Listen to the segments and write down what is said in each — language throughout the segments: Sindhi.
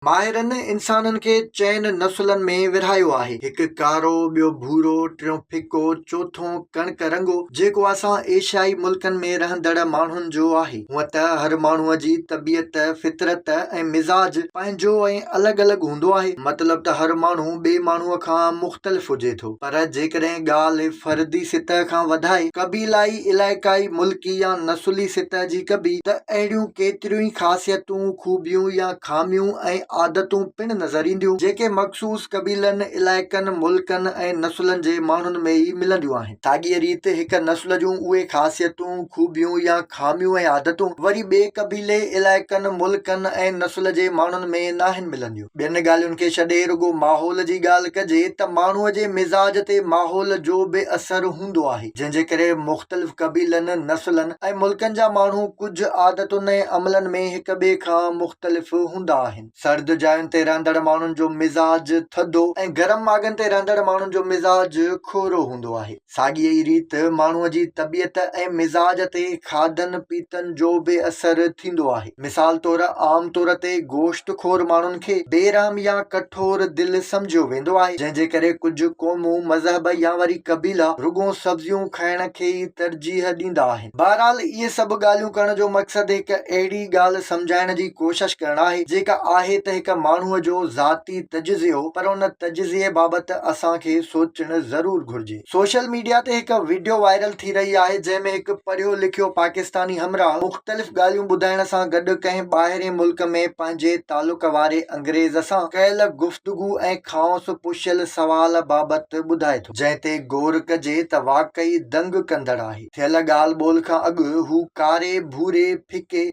ماهرن انسانن کي چئن نسلن ۾ ورهايو آهي. هڪ ڪارو، ٻيو ڀورو، ٽيون ڦڪو، چوٿون ڪڻڪ رنگو، جيڪو اسان ايشيائي ملڪن ۾ رهندڙ ماڻهن جو آهي. هونء ته هر ماڻهوء جي طبيعت، فطرت ۽ مزاج پنهنجو ۽ الڳ الڳ هوندو آهي. مطلب ته هر ماڻهو ٻئي ماڻهوء کان مختلف هجي ٿو. پر جيڪڏهن ڳالهه فردي سطح کان وڌائي قبيلائي، علائقائي، ملڪي يا نسلي سطح جي ڪبي ته اهڙيون ڪيتريون ئي خاصيتون، خوبيون يا خاميون ۽ عادتون پڻ نظر اينديون، جيڪي مخصوص قبيلن، علائقن، ملڪن ۽ نسلن جي ماڻهن ۾ ئي ملنديون آهن. ساڳيء ريت هڪ نسل جون اهي خاصيتون، خوبيون يا خاميون ۽ عادتون وري ٻئي قبيلي، علائقن، ملڪن ۽ نسل جي ماڻهن ۾ ناهن ملنديون. ٻين ڳالهين کي ڇڏي رڳو ماحول جي ڳالهه ڪجي ته ماڻهوء جي مزاج تي ماحول جو به اثر هوندو آهي، جنهن جي ڪري مختلف قبيلن، نسلن ۽ ملڪن جا ماڻهو ڪجهه عادتن ۽ عملن ۾ هڪ ٻئي کان مختلف هوندا آهن. سرد جاين تي رهندڙ ماڻهن جو مزاج ٿڌو ۽ گرم ماڳن تي رهندڙ ماڻهن جو مزاج کهرو هوندو آهي. ساڳيء ئي ريت ماڻهوء جي طبيعت ۽ مزاج تي کاڌن پيتن جو به اثر ٿيندو آهي. مثال طور عام طور تي گوشت خور ماڻهن کي بي رحم يا ڪٺور دل سمجهيو ويندو آهي، جنهن جي ڪري ڪجهه قومون، مذهب يا وري قبيلا رڳو سبزيون کائڻ کي ئي ترجيح ڏيندا آهن. بهرحال اهي سڀ ڳالهيون ڪرڻ جو مقصد هڪ اهڙي ڳالهه سمجهائڻ جي ڪوشش ڪرڻ آهي، جيڪا آهي ته هڪ ماڻهوء جو ذاتي تجزيو، پر ان تجزيي بابت اسان کي سوچڻ ضرور گهرجي. سوشل ميڊيا تي هڪ وڊيو وائرل ٿي رهي آهي جنهن ۾ هڪ پڙهيو لکيو پاڪستاني همراهه مختلف ڳالهيون ٻڌائڻ سان گڏ ڪنهن ٻاهرين ملڪ ۾ پنهنجي تعلق واري انگريز سان ڪيل گفتگو ۽ کانئس پڇيل سوال بابت ٻڌائي ٿو جنهن تي غور ڪجي ته واقعي دنگ ڪندڙ آهي. ٿيل ڳالهه ٻولهه کان اڳ هو ڪاري، ڀوري، ڦڪي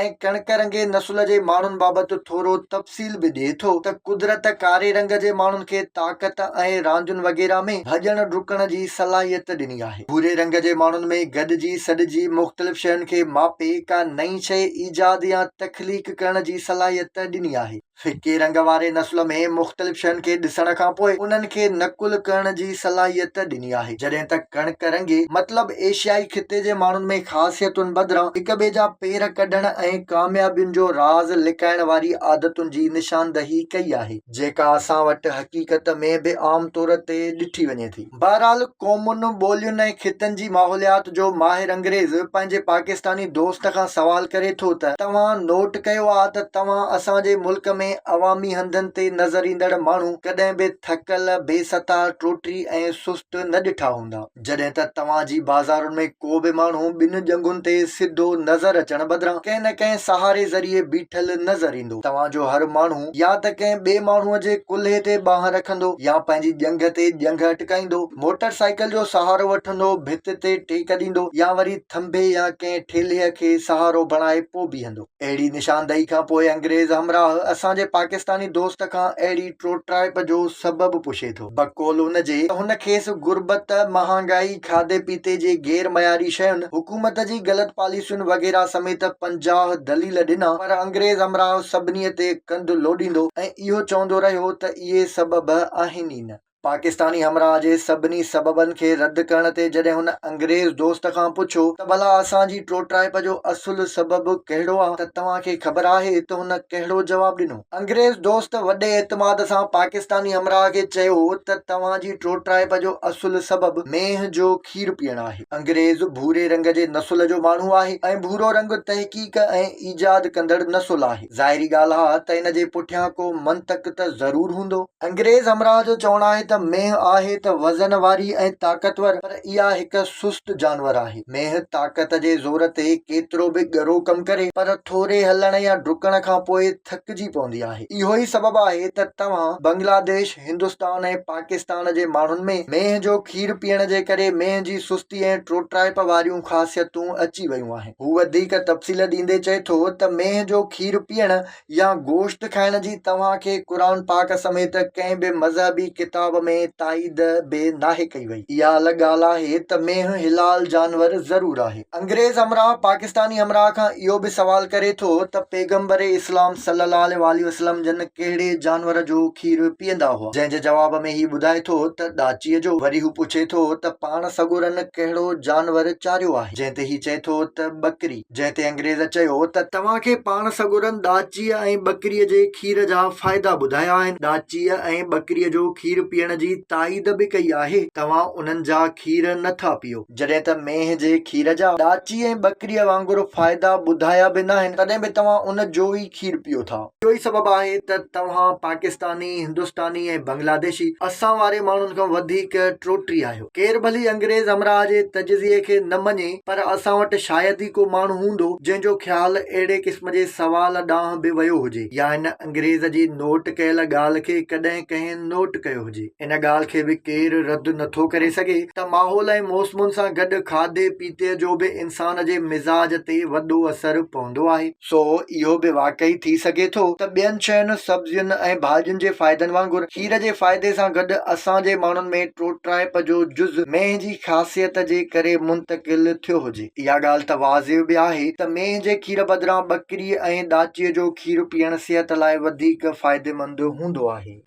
۽ ڪڻڪ رنگي نسل جي ماڻهن بابت ٿورو تفصيل به ڏئي ٿو ته قدرت ڪاري رنگ جي ماڻهن کي طاقت ۽ راندين وغيره ۾ ڀڄڻ ڊڪڻ جي صلاحيت ڏني آهي. ڀوري رنگ جي ماڻهن ۾ گڏجي سڏجي مختلف شين کي ماپي ڪا نئين شيء ايجاد يا تخليق ڪرڻ جي صلاحيت ڏني آهي. ڦڪي رنگ واري نسل ۾ مختلف شين کي ڏسڻ کان پوء انهن کي نقل ڪرڻ جي صلاحيت ڏني آهي، جڏهن ته ڪڻڪ رنگي مطلب ايشيائي خطي جي ماڻهن ۾ خاصيتن بدران هڪ ٻئي جا پير ڪڍڻ ۽ ڪاميابين جو راز لڪائڻ واري عادتن جي نشاندهي ڪئي آهي، جيڪا اسان وٽ حقيقت ۾ به عام طور تي ڏٺي وڃي ٿي. بهرحال قومن، ٻولين ۽ خطن جي ماحوليات جو ماهر انگريز پنهنجي پاڪستاني دوست کان سوال ڪري ٿو ته توهان نوٽ ڪيو آ ته توهان اسان جي ملڪ ۾ عوامي هنڌن تي نظر ايندڙ ماڻهو ڪڏهن به ٿڪل، بي ستا، ٽوٽي ۽ سست نه ڏٺا هوندا. جڏهن ته توهان جي بازارن ۾ ڪو به ماڻهو ٻن ڄنگهن تي سڌو نظر اچڻ بدران ڪنهن نه ڪنهن سهاري ذريعي بيٺل نظر ايندو. توهان جو هر ماڻهو يا ته ڪنهن ٻئي ماڻهوء جي ڪلهي تي ٻانهن رکندو يا پنهنجي ڄنگهه تي ڄنگهه اٽڪائيندو، موٽر سائيڪل جو سهارو وٺندو، ڀت تي ٽيڪ ڏيندو يا وري ٿنڀي يا ڪنهن ٺيلهيء کي سهارو بڻائي پوء بيهندو. اهڙي نشاندهي کان پوء انگريز همراهه اسان جي پاڪستاني دوست کان اهڙي ٽوٽرائپ جو سبب پڇي ٿو. بقول ان جي ته هن کيس غربت، مهانگائي، کاڌي پيتي جي غير معياري شين، حڪومت جي غلط پاليسين وغيره سميت 50 دليل ڏنا پر انگريز همراهه سڀني تي ڪنڌ لوڏيندو ۽ اهو چوندو رهيو ته اهي سبب آهن ئي نه. پاڪستاني همراهه جي سڀني سببن کي رد ڪرڻ تي جڏهن هن انگريز دوست کان پڇيو ته ڀلا اسان جي ٽوٽرائپ جو اصل سبب ڪهڙو آ ته توهان کي خبر آهي ته هن ڪهڙو جواب ڏنو؟ انگريز دوست وڏي اعتماد سان پاڪستاني همراهه کي چيو ته توهان جي ٽوٽرائپ جو اصل سبب مينهن جو کير پيئڻ آهي. انگريز ڀوري رنگ جي نسل جو ماڻهو آهي ۽ ڀورو رنگ تحقيق ۽ ايجاد ڪندڙ نسل آهي. ظاهري ڳالهه آ ته ان جي پٺيان ڪو منطق ته ضرور هوندو. انگريز همراهه جو چوڻ آهي ته مينهن آهي ته وزن واري ۽ طاقتور پر اها هڪ سست جانور آهي. مينهن طاقت جي زور تي ڪيترو به ڳرو ڪم ڪري پر ٿوري هلڻ يا ڊڪڻ کان پوء ٿڪجي پوندي آهي. اهو ئي سبب آهي ته توهان بنگلاديش، هندستان ۽ پاڪستان جي ماڻهن ۾ مينهن جو کير پيئڻ جي ڪري مينهن جي سستي ۽ ٽوٽرائپ واريون خاصيتون اچي ويون آهن. هو وڌيڪ تفصيل ڏيندي چئي ٿو ته مينهن جو کير پيئڻ يا گوشت کائڻ جي توهان کي قرآن پاڪ سميت ڪنهن به مذهبي ڪتاب جواب ۾ تائيد به ناهي ڪئي وئي. اها الڳ ڳالهه آهي ته مينهن حلال جانور ضرور آهي. انگريز همراهه پاڪستاني همراهه کان اهو به سوال ڪري ٿو ته پيغمبر اسلام صلي الله عليه واٰله وسلم جن ڪهڙي جانور جو کير پيئندا هئا؟ جنهن جي جواب ۾ هي ٻڌائي ٿو ته ڏاچيء جو. وري هو پڇي ٿو ته پاڻ سڳورن ڪهڙو جانور چاريو آهي؟ جنهن تي هي چئي ٿو ته ٻڪري. جنهن تي انگريز چيو ته توهان کي پاڻ سڳورن ڏاچيء ۽ ٻڪريء جي کير جا فائدا ٻڌايا آهن، ڏاچيء ۽ ٻڪريء جو کير پيئڻ جي تائيد به ڪئي آهي، توهان انهن جا کير نه ٿا پيئو. جڏهن ته مينهن جي کير جا ڏاچي ۽ ٻڪريء وانگر فائدا ٻڌايا به ناهن، تڏهن به توهان ان جو ئي کير پيئو ٿا. اهو ئي سبب آهي ته توهان پاڪستاني، هندستاني ۽ بنگلاديشي اسان واري ماڻهن کان وڌيڪ ٽوٽري آهيو. ڪير ڀلي انگريز همراهه جي تجزيي کي نه مڃي پر اسان وٽ شايد ئي ڪو ماڻهو هوندو جنهن جو خيال اهڙي قسم جي سوال ڏانهن به ويو هجي يا هن انگريز جي نوٽ ڪيل ڳالهه کي ڪڏهن ڪنهن نوٽ ڪيو هجي. ان ڳالهه کي به ڪير رد نه ٿو ڪري سگهي ته ماحول ۽ موسمن سان گڏ کاڌي پيتي جو به انسان جي مزاج تي وڏو اثر پوندو آهي. سو اهو به واقعي ٿي سگهي ٿو ته ٻين شين، سبزين ۽ ڀاڄين جي فائدن وانگر کير جي فائدي سان گڏ اسان جي ماڻهن ۾ ٽوٽرائپ جو جز مينهن جي خاصيت جي ڪري منتقل ٿيو هجي. اها ڳالهه ته واضح به آهي ته مينهن جي کير بدران ٻڪري ۽ ڏاچيء جو کير پيئڻ صحت لاء وڌيڪ فائديمند هوندو آهي.